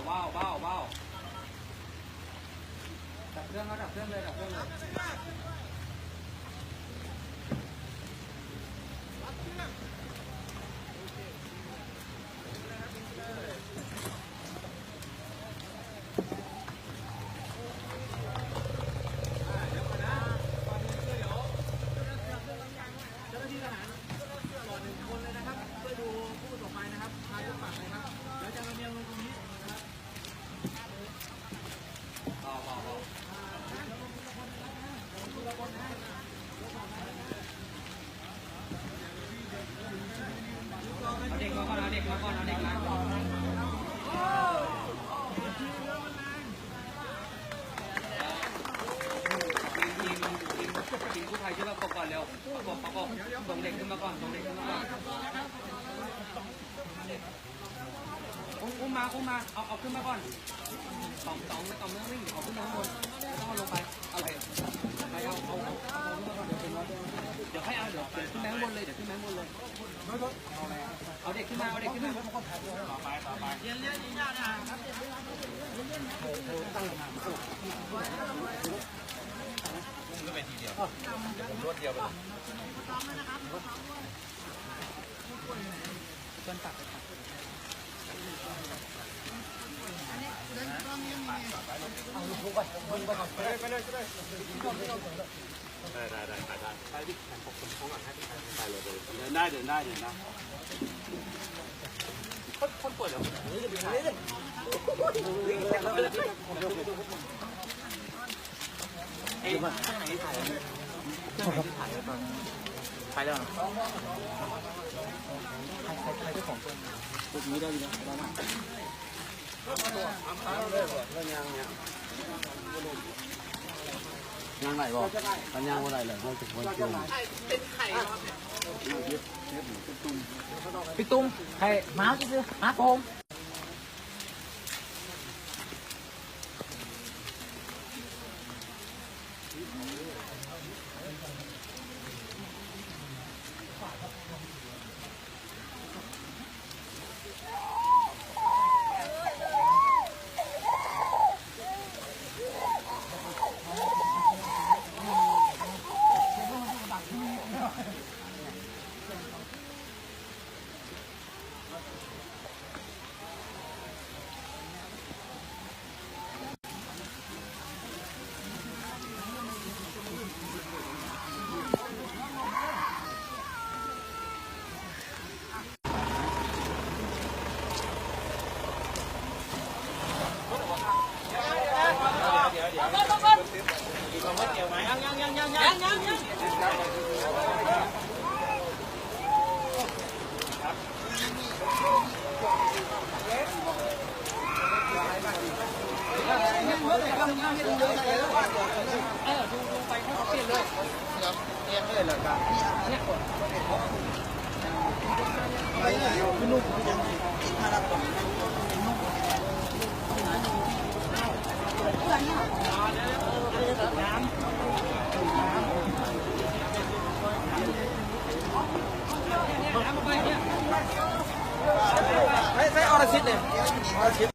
ວ້າວ ວ້າວ ວ້າວ ດັບເຄື່ອງ ເຮົາດັບເຄື່ອງເລີຍ ດັບເຄື່ອງເລີຍ. ເອົາເດັກມາກ່ອນ ເອົາເດັກມາກ່ອນ ເອົາເດັກມາ. ທີມ ທີມ ທີມກູ້ໄພຊ່ວຍປະກອບກ່ອນເລັວ ປະກອບ ປະກອບ ສົ່ງເດັກຂຶ້ນມາກ່ອນ ສົ່ງເດັກຂຶ້ນມາກ່ອນ. ອຸ້ມ ອຸ້ມມາ ອຸ້ມມາ ເອົາ ເອົາຂຶ້ນມາກ່ອນ ສອງ ສອງ ສອງ ເອົາຂຶ້ນມາຂ້າງບົນ ບໍ່ຕ້ອງເອົາລົງໄປ ເອົາໄປ ເອົາ ເອົາ ເອົາ ເອົາຂຶ້ນມາກ່ອນ ດຽວເປັນ ດຽວຄ່ອຍເອົາ ດຽວ ດຽວຂຶ້ນໄປຂ້າງບົນເລີຍ ດຽວຂຶ້ນໄປຂ້າງບົນເລີຍ. ເອົາເດັກຂຶ້ນມາ ເອົາເດັກຂຶ້ນມາ ຕໍ່ໄປ ຕໍ່ໄປ ລວດດຽວໄປເລີຍ. ໄດ້ ໄດ້ ໄດ້ ໄດ້ ໄດ້ ໄດ້ ເດີນໄດ້ ເດີນໄດ້. ຄົນ ຄົນປ່ວຍເດ ຍ່າງໄດ້ບໍ່? ຄັນຍ່າງບໍ່ໄດ້ແລ້ວ ເຮົາຈະບໍ່ຈູງ. ພີ່ຕຸ້ມ ໃຫ້ມາຊື່ໆ ມາໂຮມ. ໃຊ້ ໃຊ້ ອໍລະສິດເດ້ ອໍລະສິດ.